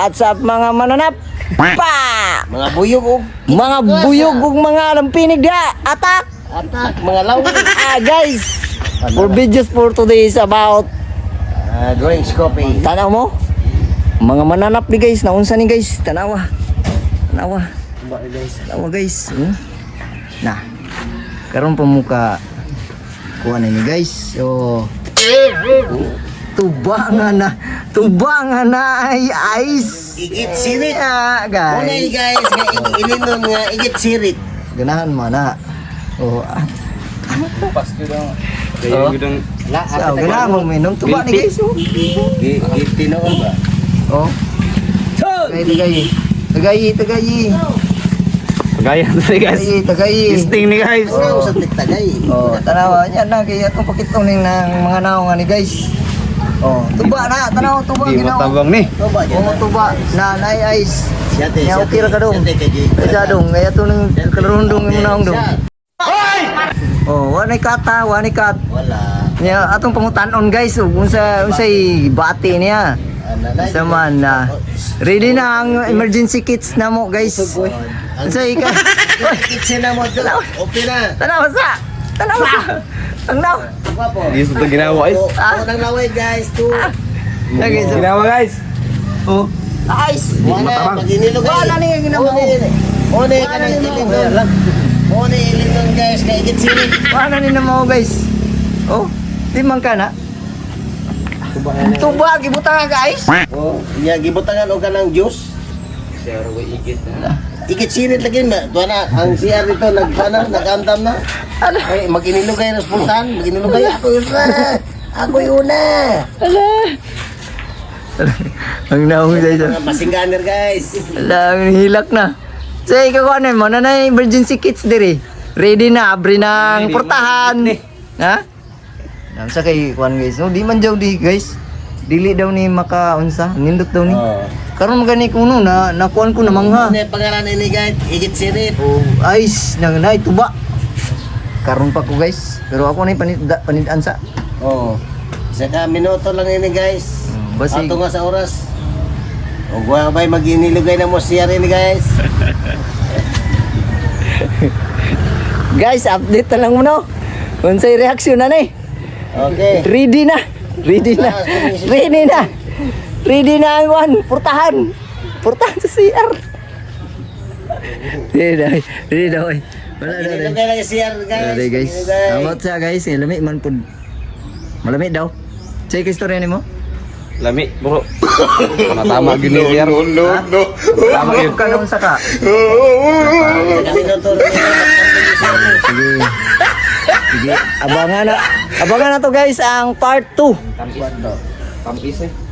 What's up, mga mananap? Pa! Mga buyog og Mga buyog ug mga lampinig da. Attack! Attack, mga lawin. Ah, guys. For videos for today is about Drinks coffee. Tanaw mo? Mga mananap ni guys, naunsa ni guys, tanawa. Tanawa. Tanawa, guys. Na. Karon pa mo ka kuha na ni guys. So tuba nga na, tuba nga na ay ice. Igit sirit. Ah, Unay guys. guys, nga ilinon nga igit sirit. Ganahan mo na. Oh, ah. Dayon gudong La, So, ganahan mo minom tuba ni guys. Oh. Gi tinuol ba? Oh. Tagay, tagay. Tagay, tagay. Pagayan ni guys. Tagay, tagay. Testing ni guys. Una usab tagay. Oh, tanawa niya na kay atong pakitong ning ng mga naong ani guys. Oh, tuba na, tanaw tuba Di ginawa. matabang ni. Tuba dyan. Oh, tuba na nay ice. Siyate, Nya okay ra ka dong. Kaya dong, kaya to ning kalarundong imong naong dong. Oh, wa nay kata, wa nay kat. Wala. Nya atong pangutanon guys, ug unsa unsay bati niya. Ana Unsa man na. Ready na ang emergency kits na mo guys. Unsay ka? Kitchen na mo to. Okay na. Tanaw sa. Tanaw sa. Ang naw. Gwapo. Di sa to ginawa guys. Oh, nang laway guys, to. Okay, so, Ginawa guys. oh. Ice. Wala, matabang. pag inilugay. Wala ni nga ginawa. One, ka nang ilinon. One, ilinon guys, kay igit sirit. Wala ni na mo guys. Oh, di man ka na. Tuba gibutang ka guys. Oh, nya gibutangan og kanang juice. Igit sirit lagi na. Tuwa na ang CR dito nagpana, nagandam na. Ay, mag-inilugay na spontan, mag-inilugay ako yun na. Ako yun na. Ang naong guys. Mga masingganer guys. Ala, ang hilak na. So, ikaw ano mo na na emergency kits diri. Ready na, abri ng portahan. Ha? Namsa kay kuan guys. No, di man daw di guys. Dili daw ni makaunsa, nindot daw ni. Oh. Karon magani kuno na nakuan ko na mangha. Ano yung pangalan ini guys? Igit sirit. Oh, ice nang nay tuba. Karon pa ko guys, pero ako na panid panidaan sa. Oh. Isa ka minuto lang ini guys. Basig. Ato nga sa oras. O guwa bay mag-inilugay na mo CR ini guys. Guys, update na lang mo no. Unsay reaksyon na ni? Okay. Ready na. Ready na. Ready na. Ready na ang one. Purtahan. Purtahan sa CR. Ready na. Ready na. Oy. Wala na. Inilugay lang yung CR guys. Ready guys. Mag-inilugay. Amot siya guys. Eh, Lami man pud. Malami daw. Say kay istorya nimo. Lami bro. Matama gyud ni sir. No, no. Tama gyud. Ka nung saka. Isa ka minuto lang ini. Sige. Sige. Abangan na. Abangan na to guys ang part 2. Tampis eh.